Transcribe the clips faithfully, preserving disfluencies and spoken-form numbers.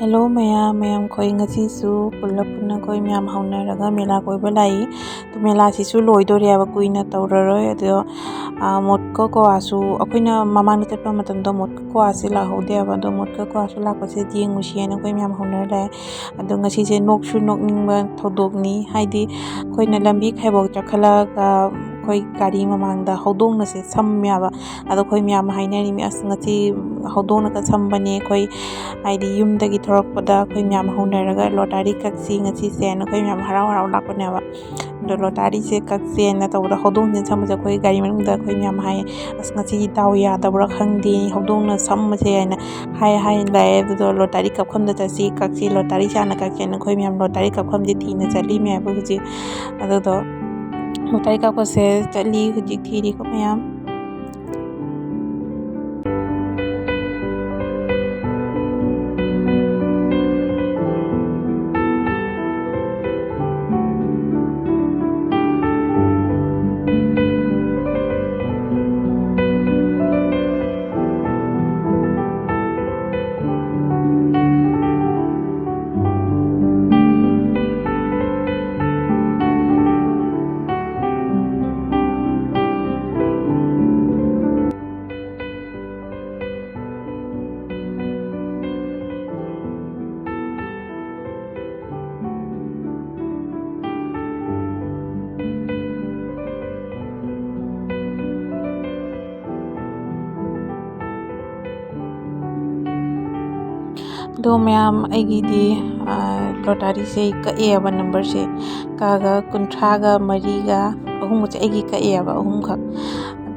Hello ꯃꯌꯥꯝ, ꯃꯌꯥꯝ ꯑꯩꯈꯣꯏ ꯉꯁꯤꯁꯨ ꯄꯨꯂꯞ ꯄꯨꯟꯅ ꯑꯩꯈꯣꯏ ꯃꯌꯥꯝ ꯍꯧꯅꯔꯒ ꯃꯦꯂꯥ ꯀꯣꯏꯕ ꯂꯥꯛꯏ꯫ ꯑꯗꯨ ꯃꯦꯂꯥꯁꯤꯁꯨ ꯂꯣꯏꯗꯣꯔꯦꯕ, ꯀꯨꯏꯅ ꯇꯧꯔꯔꯣꯏ꯫ ꯑꯗꯣ, ꯑꯥ, ꯃꯣꯠꯀ ꯀ꯭ꯋꯥꯁꯨ ꯑꯩꯈꯣꯏꯅ ꯃꯃꯥꯡꯗ ꯆꯠꯄ ꯃꯇꯝꯗ ꯃꯣꯠꯀ ꯀ꯭ꯋꯥꯁꯦ ꯂꯥꯛꯍꯧꯗꯦꯕ꯫ ꯑꯗꯣ ꯃꯣꯠꯀ ꯀ꯭ꯋꯥꯁꯨ ꯂꯥꯛꯄꯁꯦ ꯌꯦꯡꯉꯨꯁꯤꯅ ꯑꯩꯈꯣꯏ ꯃꯌꯥꯝ ꯍꯧꯅꯔ ꯂꯥꯛꯑꯦ꯫ ꯑꯗꯣ ꯉꯁꯤꯁꯦ ꯅꯣꯛꯁꯨ ꯅꯣꯛꯅꯤꯡꯕ ꯊꯧꯗꯣꯛꯅꯤ꯫ ꯍꯥꯏꯗꯤ ꯑꯩꯈꯣꯏꯅ ꯂꯝꯕꯤ ꯈꯥꯏꯕꯣꯛ ꯆꯠꯈꯠꯂꯛꯑꯒ ꯑꯩꯈꯣꯏ ꯒꯥꯔꯤ ꯃꯃꯥꯡꯗ ꯍꯧꯗꯣꯡꯅꯁꯦ ꯁꯝꯃꯦꯕ꯫ ꯑꯗꯣ ꯑꯩꯈꯣꯏ ꯃꯌꯥꯝ ꯍꯥꯏꯅꯔꯤꯃꯤ, "ꯑꯁ, ꯉꯁꯤ ꯍꯧꯗꯣꯡꯅꯒ ꯁꯝꯕꯅꯦ, ꯑꯩꯈꯣꯏ ꯍꯥꯏꯗꯤ ꯌꯨꯝꯗꯒꯤ ꯊꯣꯔꯛꯄꯗ ꯑꯩꯈꯣꯏ ꯃꯌꯥꯝ ꯍꯧꯅꯔꯒ ꯂꯣꯇꯥꯔꯤ ꯀꯛꯁꯤ ꯉꯁꯤꯁꯦꯅ ꯑꯩꯈꯣꯏ ꯃꯌꯥꯝ ꯍꯔꯥꯎ ꯍꯔꯥꯎ ꯂꯥꯛꯄꯅꯦꯕ꯫ ꯑꯗꯣ ꯂꯣꯇꯥꯔꯤꯁꯦ ꯀꯛꯁꯦꯅ ꯇꯧꯕꯗ ꯍꯧꯗꯣꯡꯁꯤꯅ ꯁꯝꯕꯁꯦ ꯑꯩꯈꯣꯏ ꯒꯥꯔꯤ ꯃꯅꯨꯡꯗ ꯑꯩꯈꯣꯏ ꯃꯌꯥꯝ ꯍꯥꯏꯌꯦ, 'ꯑꯁ, ꯉꯁꯤꯗꯤ ꯗꯥꯎ ꯌꯥꯗꯕ꯭ꯔꯥ ꯈꯪꯗꯦ, ꯍꯧꯗꯣꯡꯅ ꯁꯝꯕꯁꯦ' ꯍꯥꯏꯅ ꯍꯥꯏ ꯍꯥꯏ ꯂꯥꯛꯑꯦ꯫ ꯑꯗꯨꯗꯣ ꯂꯣꯇꯥꯔꯤ ꯀꯛꯐꯝꯗ ꯆꯠꯁꯤ, ꯀꯛꯁꯤ, ꯂꯣꯇꯥꯔꯤ ꯆꯥꯅ ꯀꯛꯁꯦꯅ ꯑꯩꯈꯣꯏ ꯃꯌꯥꯝ ꯂꯣꯇꯥꯔꯤ ꯀꯛꯐꯝꯁꯦ ꯊꯤꯅ ꯆꯠꯂꯤꯃꯦꯕ ꯍꯧꯖꯤꯛ꯫ ꯑꯗꯨꯗꯣ ꯂꯣꯇꯥꯔꯤ ꯀꯛꯄꯁꯦ ꯆꯠꯂꯤ ꯍꯧꯖꯤꯛ, ꯊꯤꯔꯤꯀꯣ ꯃꯌꯥꯝ꯫ ꯑꯗꯣ ꯃꯌꯥꯝ, ꯑꯩꯒꯤꯗꯤ, ꯑꯥ, ꯂꯣꯇꯥꯔꯤꯁꯦ ꯀꯛꯑꯦꯕ, ꯅꯝꯕꯔꯁꯦ ꯀꯛꯑꯒ ꯀꯨꯟꯊ꯭ꯔꯥꯒ ꯃꯔꯤꯒ ꯑꯍꯨꯝꯒꯁꯦ ꯑꯩꯒꯤ ꯀꯛꯑꯦꯕ, ꯑꯍꯨꯝꯈꯛ꯫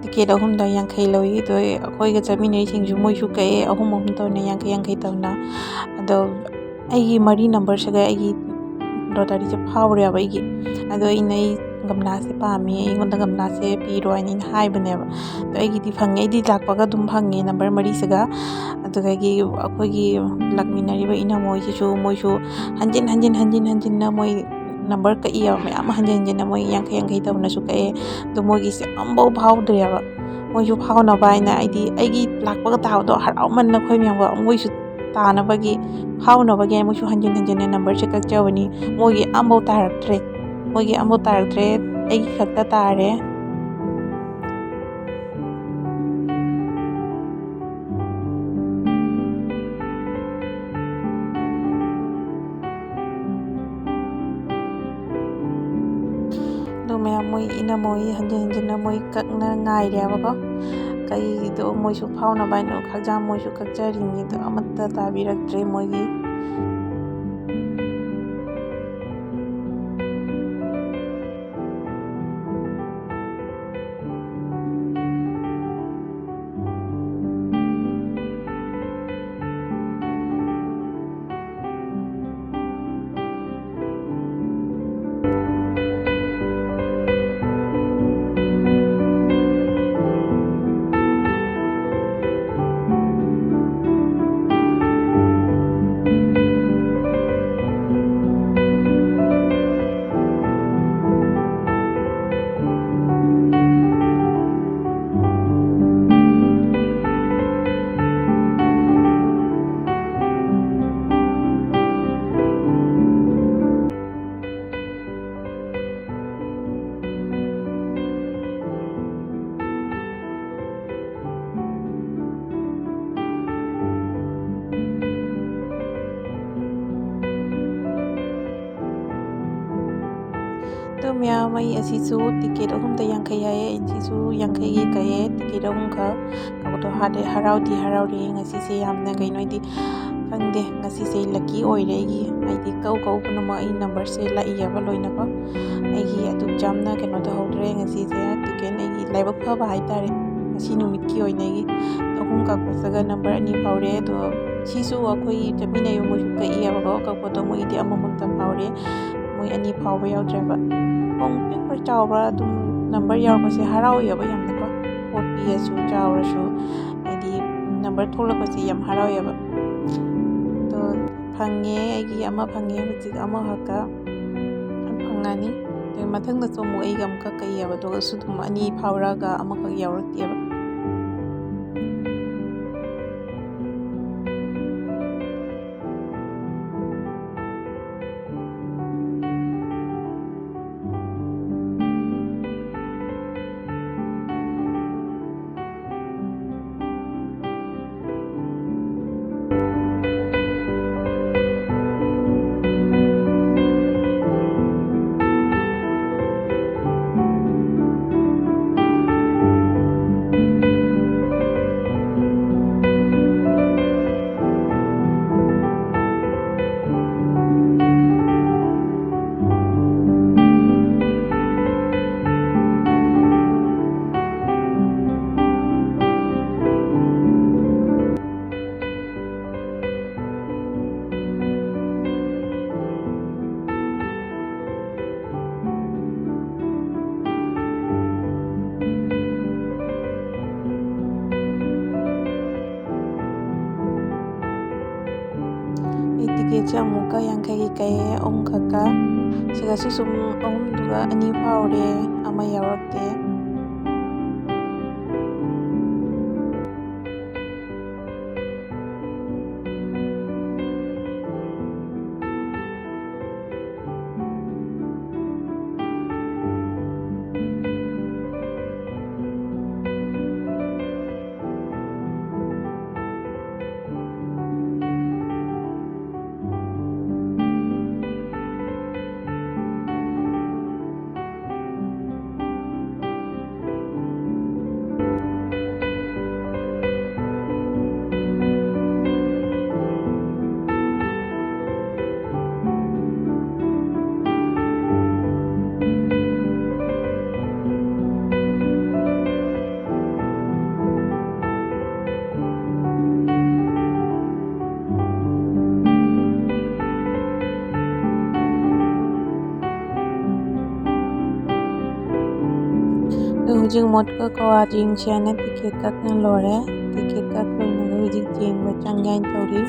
ꯇꯤꯀꯦꯠ ꯑꯍꯨꯝꯗ ꯌꯥꯡꯈꯩ ꯂꯧꯏ꯫ ꯑꯗꯣ ꯑꯩꯈꯣꯏꯒ ꯆꯠꯃꯤꯟꯅꯩꯁꯤꯡꯁꯨ ꯃꯣꯏꯁꯨ ꯀꯛꯑꯦ, ꯑꯍꯨꯝ ꯑꯍꯨꯝ ꯇꯧꯅ ꯌꯥꯡꯈꯩ ꯌꯥꯡꯈꯩ ꯇꯧꯅ꯫ ꯑꯗꯣ ꯑꯩꯒꯤ ꯃꯔꯤ ꯅꯝꯕꯔꯁꯤꯒ ꯑꯩꯒꯤ ꯂꯣꯇꯔꯤꯁꯦ ꯐꯥꯎꯔꯦꯕ ꯑꯩꯒꯤ꯫ ꯑꯗꯣ ꯑꯩꯅ, "ꯑꯩ ꯒꯝꯂꯥꯁꯦ ꯄꯥꯝꯃꯤ, ꯑꯩꯉꯣꯟꯗ ꯒꯝꯂꯥꯁꯦ ꯄꯤꯔꯣ" ꯍꯥꯏꯅ ꯑꯩꯅ ꯍꯥꯏꯕꯅꯦꯕ꯫ ꯑꯗꯣ ꯑꯩꯒꯤꯗꯤ ꯐꯪꯉꯦ, ꯑꯩꯗꯤ ꯂꯥꯛꯄꯒ ꯑꯗꯨꯝ ꯐꯪꯉꯦ ꯅꯝꯕꯔ ꯃꯔꯤꯁꯤꯒ꯫ ꯑꯗꯨꯗꯒꯤ ꯑꯩꯈꯣꯏꯒꯤ ꯂꯥꯛꯃꯤꯟꯅꯔꯤꯕ ꯏꯅꯝꯃꯣꯏꯁꯤꯁꯨ ꯃꯣꯏꯁꯨ ꯍꯟꯖꯤꯟ ꯍꯟꯖꯤꯟ, ꯍꯟꯖꯤꯟ ꯍꯟꯖꯤꯟꯅ ꯃꯣꯏ ꯅꯝꯕꯔ ꯀꯛꯏꯕ ꯃꯌꯥꯝ, ꯍꯟꯖꯤꯟ ꯍꯟꯖꯤꯟꯅ ꯃꯣꯏ ꯌꯥꯡꯈꯩ ꯌꯥꯡꯈꯩ ꯇꯧꯅꯁꯨ ꯀꯛꯑꯦ꯫ ꯑꯗꯣ ꯃꯣꯏꯒꯤꯁꯦ ꯑꯃꯐꯥꯎ ꯐꯥꯎꯗ꯭ꯔꯦꯕ꯫ ꯃꯣꯏꯁꯨ ꯐꯥꯎꯅꯕ ꯍꯥꯏꯅ, ꯑꯩꯗꯤ ꯑꯩꯒꯤ ꯂꯥꯛꯄꯒ ꯇꯥꯕꯗꯣ ꯍꯔꯥꯎꯃꯟꯅ ꯑꯩꯈꯣꯏ ꯃꯌꯥꯝꯒ ꯃꯣꯏꯁꯨ ꯇꯥꯅꯕꯒꯤ, ꯐꯥꯎꯅꯕꯒꯤ ꯃꯣꯏꯁꯨ ꯍꯟꯖꯤꯟ ꯍꯟꯖꯤꯟꯅ ꯅꯝꯕꯔꯁꯦ ꯀꯛꯆꯕꯅꯤ꯫ ꯃꯣꯏꯒꯤ ꯑꯝꯐꯥꯎ ꯇꯥꯔꯛꯇ꯭ꯔꯦ, ꯃꯣꯏꯒꯤ ꯑꯝꯐꯥꯎ ꯇꯥꯔꯛꯇ꯭ꯔꯦ, ꯑꯩꯒꯤ ꯈꯛꯇ ꯇꯥꯔꯦ꯫ ꯑꯗꯣ ꯃꯌꯥꯝ, ꯃꯣꯏ ꯏꯅꯝꯃ ꯍꯣꯏ ꯍꯟꯖꯤꯟ ꯍꯟꯖꯤꯟꯅ ꯃꯣꯏ ꯀꯛꯅ ꯉꯥꯏꯔꯦꯕꯀꯣ꯫ ꯀꯩꯗꯣ ꯃꯣꯏꯁꯨ ꯐꯥꯎꯅꯕ ꯍꯥꯏꯅ ꯈꯥꯛꯆꯥꯝ ꯃꯣꯏꯁꯨ ꯀꯛꯆꯔꯤꯅꯤ, ꯑꯗꯣ ꯑꯃꯠꯇ ꯇꯥꯕꯤꯔꯛꯇ꯭ꯔꯦ ꯃꯣꯏꯒꯤ꯫ ꯑꯗꯣ ꯃꯌꯥꯝ, ꯑꯩ ꯑꯁꯤꯁꯨ ꯇꯤꯀꯦꯠ ꯑꯍꯨꯝꯗ ꯌꯥꯡꯈꯩ ꯍꯥꯏꯌꯦ, ꯑꯩ ꯁꯤꯁꯨ ꯌꯥꯡꯈꯩꯒꯤ ꯀꯛꯑꯦ, ꯇꯤꯀꯦꯠ ꯑꯍꯨꯝꯈꯛ꯫ ꯀꯛꯄꯗꯣ ꯍꯥꯔꯦ-, ꯍꯔꯥꯎꯗꯤ ꯍꯔꯥꯎꯔꯦ ꯉꯁꯤꯁꯦ ꯌꯥꯝꯅ, ꯀꯩꯅꯣ ꯍꯥꯏꯗꯤ, ꯈꯪꯗꯦ, ꯉꯁꯤꯁꯦ ꯂꯛꯀꯤ ꯑꯣꯏꯔꯦ ꯑꯩꯒꯤ, ꯍꯥꯏꯗꯤ ꯀꯧ ꯀꯧ ꯄꯨꯝꯅꯃꯛ ꯑꯩ ꯅꯝꯕꯔꯁꯦ ꯂꯥꯛꯏꯌꯦꯕ ꯂꯣꯏꯅꯀꯣ꯫ ꯑꯩꯒꯤ ꯑꯗꯨꯛ ꯌꯥꯝꯅ ꯀꯩꯅꯣ ꯇꯧꯍꯧꯗ꯭ꯔꯦ ꯉꯁꯤꯁꯦ, ꯇꯤꯀꯦꯠ ꯑꯩꯒꯤ ꯂꯥꯏꯕꯛ ꯐꯕ ꯍꯥꯏꯇꯥꯔꯦ꯫ ꯉꯁꯤ ꯅꯨꯃꯤꯠꯀꯤ ꯑꯣꯏꯅ ꯑꯩꯒꯤ ꯑꯍꯨꯝ ꯀꯛꯄꯁꯤꯒ ꯅꯝꯕꯔ ꯑꯅꯤ ꯐꯥꯎꯔꯦ꯫ ꯑꯗꯣ ꯁꯤꯁꯨ ꯑꯩꯈꯣꯏ ꯆꯠꯃꯤꯟꯅꯩꯕ ꯃꯣꯏꯁꯨ ꯀꯛꯏꯌꯦꯕꯀꯣ, ꯀꯛꯄꯗꯣ ꯃꯣꯏꯒꯤꯗꯤ ꯑꯃꯃꯝꯇ ꯐꯥꯎꯔꯦ, ꯃꯣꯏ ꯑꯅꯤ ꯐꯥꯎꯕ ꯌꯥꯎꯗ꯭ꯔꯦꯕ꯫ ꯈꯣꯡ ꯄꯤꯛꯄ ꯆꯥꯎꯕ ꯑꯗꯨꯝ ꯅꯝꯕꯔ ꯌꯥꯎꯔꯛꯄꯁꯦ ꯍꯔꯥꯎꯏꯌꯦꯕ ꯌꯥꯝꯅꯀꯣ꯫ ꯄꯣꯠ ꯄꯤꯛꯑꯁꯨ ꯆꯥꯎꯔꯁꯨ, ꯍꯥꯏꯗꯤ ꯅꯝꯕꯔ ꯊꯣꯛꯂꯛꯄꯁꯦ ꯌꯥꯝ ꯍꯔꯥꯎꯋꯦꯕ꯫ ꯑꯗꯣ ꯐꯪꯉꯦ, ꯑꯩꯒꯤ ꯑꯃ ꯐꯪꯉꯦ, ꯍꯧꯖꯤꯛ ꯑꯃꯈꯛꯀ ꯐꯪꯉꯅꯤ꯫ ꯑꯗꯩ ꯃꯊꯪꯗꯁꯨ ꯑꯃꯨꯛ ꯑꯩꯒ ꯑꯃꯨꯛꯀ ꯀꯛꯏꯌꯦꯕ, ꯑꯗꯨꯒꯁꯨ ꯑꯗꯨꯝ ꯑꯅꯤ ꯐꯥꯎꯔꯛꯑꯒ ꯑꯃꯈꯛ ꯌꯥꯎꯔꯛꯇꯦꯕ꯫ ꯇꯤꯀꯦꯠꯁꯦ ꯑꯃꯨꯛꯀ ꯌꯥꯡꯈꯩꯒꯤ ꯀꯛꯑꯦ, ꯑꯍꯨꯝꯈꯛꯀ꯫ ꯁꯤꯒꯁꯨ ꯁꯨꯝ ꯑꯍꯨꯝꯗꯨꯒ ꯑꯅꯤ ꯐꯥꯎꯔꯦ, ꯑꯃ ꯌꯥꯎꯔꯛꯇꯦ꯫ ꯑꯩꯈꯣꯏ ꯍꯧꯖꯤꯛ ꯃꯣꯠꯀ ꯀꯋꯥ ꯌꯦꯡꯁꯦ ꯍꯥꯏꯅ ꯇꯤꯀꯦꯠ ꯀꯛꯅ ꯂꯣꯏꯔꯦ꯫ ꯇꯤꯀꯦꯠ ꯀꯛ ꯂꯣꯏꯅꯕ ꯍꯧꯖꯤꯛ ꯌꯦꯡꯕ ꯆꯪꯒꯦ ꯍꯥꯏꯅ ꯇꯧꯔꯤ꯫